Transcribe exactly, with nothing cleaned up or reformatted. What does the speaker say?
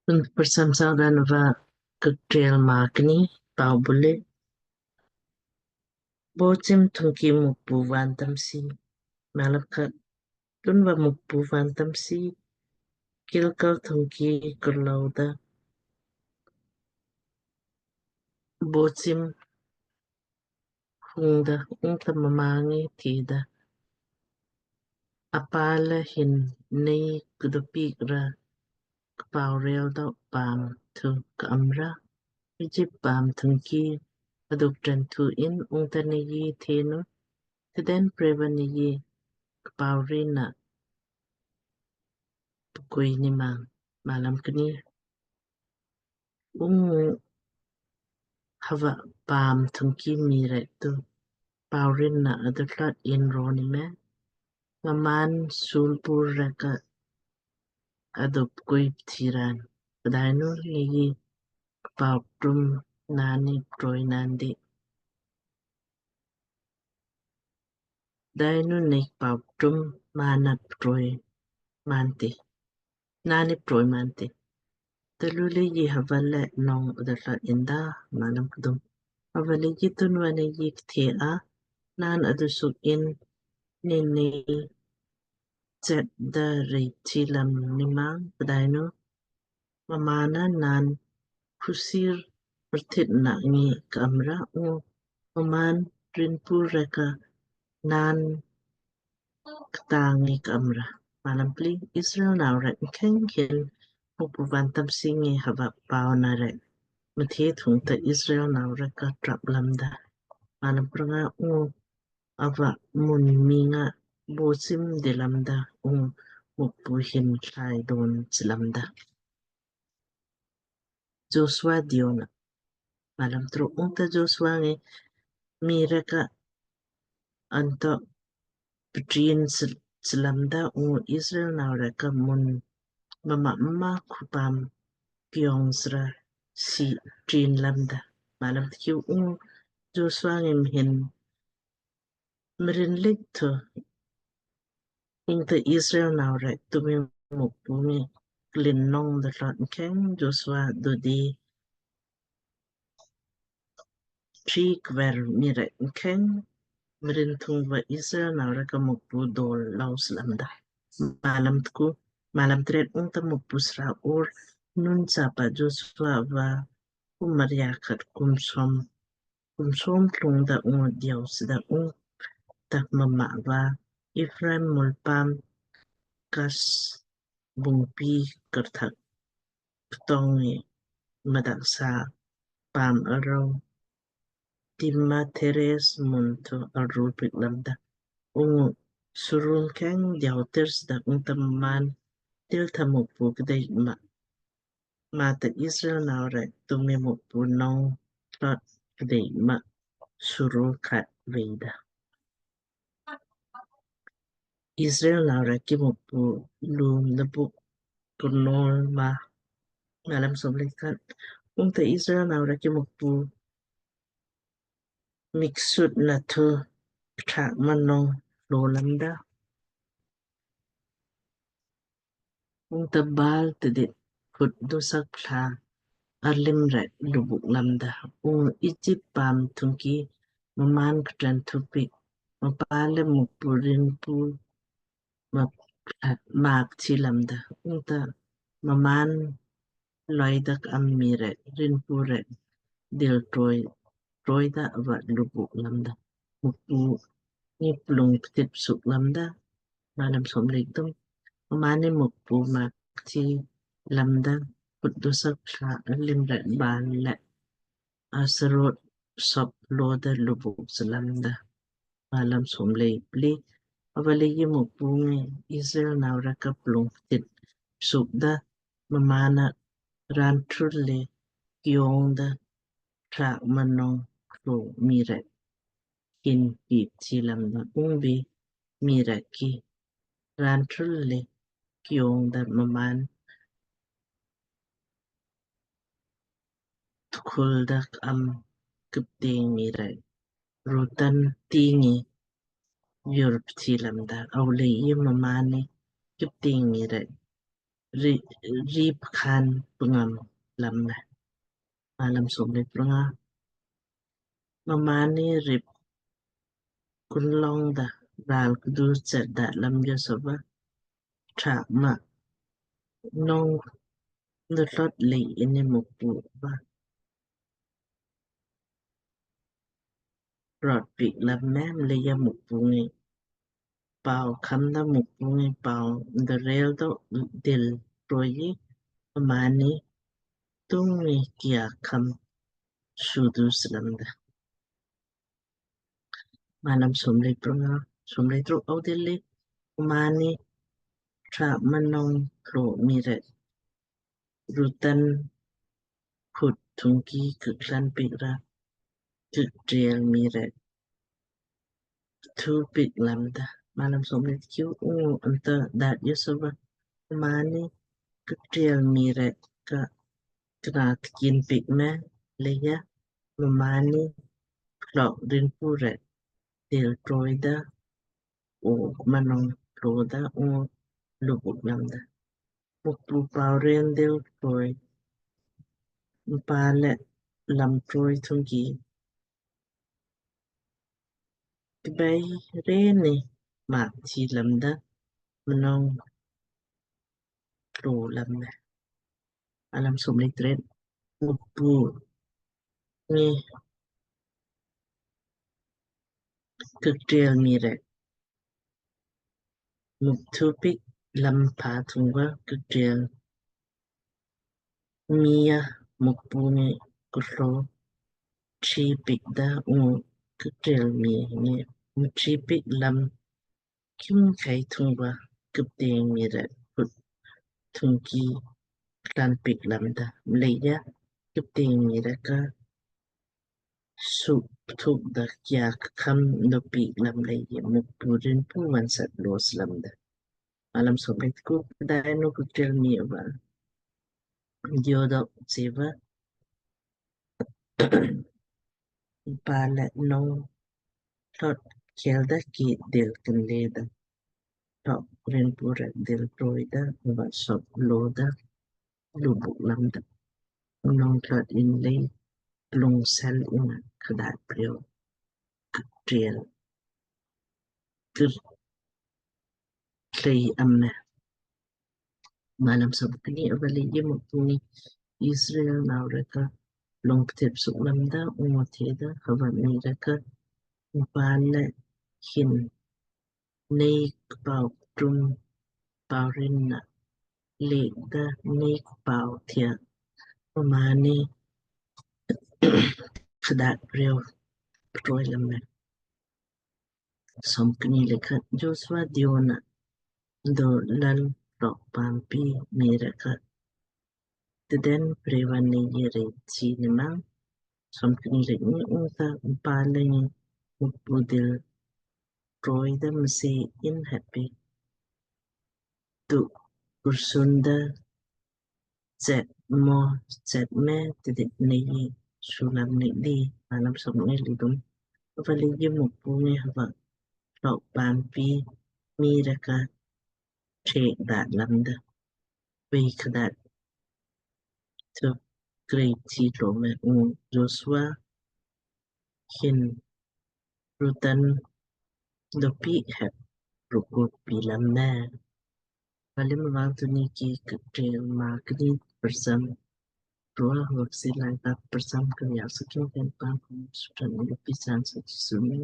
Tun kprcham saudaan va Kikteelrek maa kni. Pau bule. Bochim thungki Mukpu vantamsi. Malam khat. Tunva Mukpu vantamsi Gilgal thungki kurlauda Bochim hungda. Ungta mma ngi theda, Apala hin nei kdo piik ra kpau rel dok paam thu ka am ra? Egypt paam thungki aduk tren thu in. Ungta nei thenu, Tiden preva nei kpau ri na pkui ni mang. Malam kni. Ungu hava paam thungki mii rek tu pau rin na adu tlot in ro ni me. Mmaan sulpur rek ka adu pkui pthi raan. Pdainu nei kpau tum naan ni ptroi naan di. Pdainu nei kpau tum mmaan na ptroi maan ti. Naan ni ptroi maan ti. Talu leiji hava le nong adu tlot inda. Malam kdum. Hava leiji tunva nei kthe a naan adu suk in nei nei chet da rei chi lam ni mang. Pdainu mmaan na naan kusir prthit na ngi ka am ra. Ungu mmaan rinpur rek ka naan ktangi ka am ra. Malam pli. Israel nau rek mkheng hin Mukpu vantamsi ngi hava pau na rek mthe thungta Israel nau rek ka trap lamda. Malam pranga. Ungu ava mun miing nga Bochim di lamda. Ungu Mukpu hin thlai don chi lamda. Joshua diona. Malam truk. Ungta Joshua ngi mii rek ka anto ptrin chi lamda. Ungu Israel nau rek ka mun mma mma khupaam kiong sra si ptrin lamda. Malam tkiu. Ungu Joshua ngi mhin mrin lik thu ungta Israel nau rek tumi Mukpu ngi klin nong da tlot mkheng Joshua dudi tri kver mii rek mkheng mrin thungva Israel nau rek ka Mukpu dol lou slamda. Malam tku. Malam tret. Ungta Mukpu sra ur Nun chapa Joshua va kum maria khat kum som kum som tlung da ungu diau sida. Ungta mma va Ephraim mulpaam Gaas bungpi karthak ktong ngi mdaksa paam arou Timnath-heres mun thu arul piik lamda. Ungu surun kheng diau ter sida. Ungta mmaan til tha Mukpu kdei ma mata Israel nau rek tumi Mukpu nong tlot kdei ma suru khat veida. Israel nau rek ki Mukpu lum na buk kurnol ma. Malam som le khat. Ungta Israel nau rek ki Mukpu miksut na thu ptrak ma nong lo lamda. Ungta Baal tidit khut dosak pthla arlim rek lubuk lamda. Ungu Egypt paam thungki mmaan ktren thu piik mpa le Mukpu rinpu mak thi lamda. Ungta mmaan loi da ka'am mii rek rinpu rek dil troi troi da ava lubuk lamda. Mukpu ngi plung ptit suk lamda. Malam som le kthum. Mmaan ni Mukpu mak thi lamda. Khut dosak pthla arlim rek Baal le Astarot sop lo da lubuk slamda. Malam som le pli. Ava leiji Mukpu ngi Israel nau rek ka plung ptit suk da mmaan na raan thul le kiong da ptrak ma nong kro mii rek hin piik thi lamda. Ungbi mii rek ki raan thul le kiong da mmaan tukhul da ka'am kipting mii rek rutan tingi yur pthi lamda. Ava leiji mmaan ni kipting mii rek ri, rip khan pngam lam me. Malam somlei pranga. Mmaanni rip kunlong da ral kdu chet da lam Joshua. Trak ma nong nuthlot lei ini Mukpu va rot piik lam me, mleija Mukpu ngi pau kham da, Mukpu ngi pau da rel do dil roi ji mmaanni tung ngi kia kham sudu slam da. Malam somlei pranga, somlei truk. Au dil li mmaanni trak ma nong tlo mii rek rutan khut thungki kuklan piik ra kuktriel mii rek thu piik lam da. Malam somlei tkiu. Ungu anta daat Joshua va mmaanni kuktriel mii rek ka kna tkin piik me, leija mmaanni klok rinpu rek dil troi da, o ma nong tlo da, o lubuk lam da. Mukpu pau ren dil troi mpa le lam troi thungki kbei reni mak thi lam da, mnong tlo lam me. Malam somlei tret. Mukpu ngi kuktriel mii rek muk thu piik lam pa thung va kuktriel mii a Mukpu ngi kutlo tri piik da, ungu kuktriel mii ngi muk tri piik lam kim khai thung va kupteng mii rek khut thungki klan piik lam da, mleija kupteng mii rek ka suk thuk da kia kham do piik lam leiji Mukpu rinpu vonsat lo slam da. Malam somlei tku. Pdainu kuktriel mii va dio dok che va mpa le nong thlot khel da ki dil kinle da, thlok rinpu rek dil troi da, va sop lo da, lubuk lam da. Nong thlot in lei plung sel in kdat priu kuktriel kir klei am me. Malam somkni. Ava leiji Mukpu ngi Israel nau rek ka lung ptip suk lam da, ungu theda, hava mii rek ka mpa le hin nei kpau tum pau rin na lek da, nei kpau thia mmaanni kdat priu ktroi lam me. Somkni le khat. Joshua diona do lal rok pampi mii rek ka tden prevan nei ye rei chi ni mang. Somkni le kni. Ungta mpa le ngi Mukpu dil troi da mse in heppi tu kursun da chet mo chet me tidit nei sulam nei di. Malam somkni le thum. Ava leiji Mukpu ngi hava thlok pampi mii rek ka trek dat lam da, vei kdat thu krei thi tlo me. Ungu Joshua hin rutan dopi hep rukuk pi lam me. Malam mvang. Tunni ki kuktriel maa kni persam rua hok si lai ka persam kria sukin ken pam kum sutran dopi san sa sumi.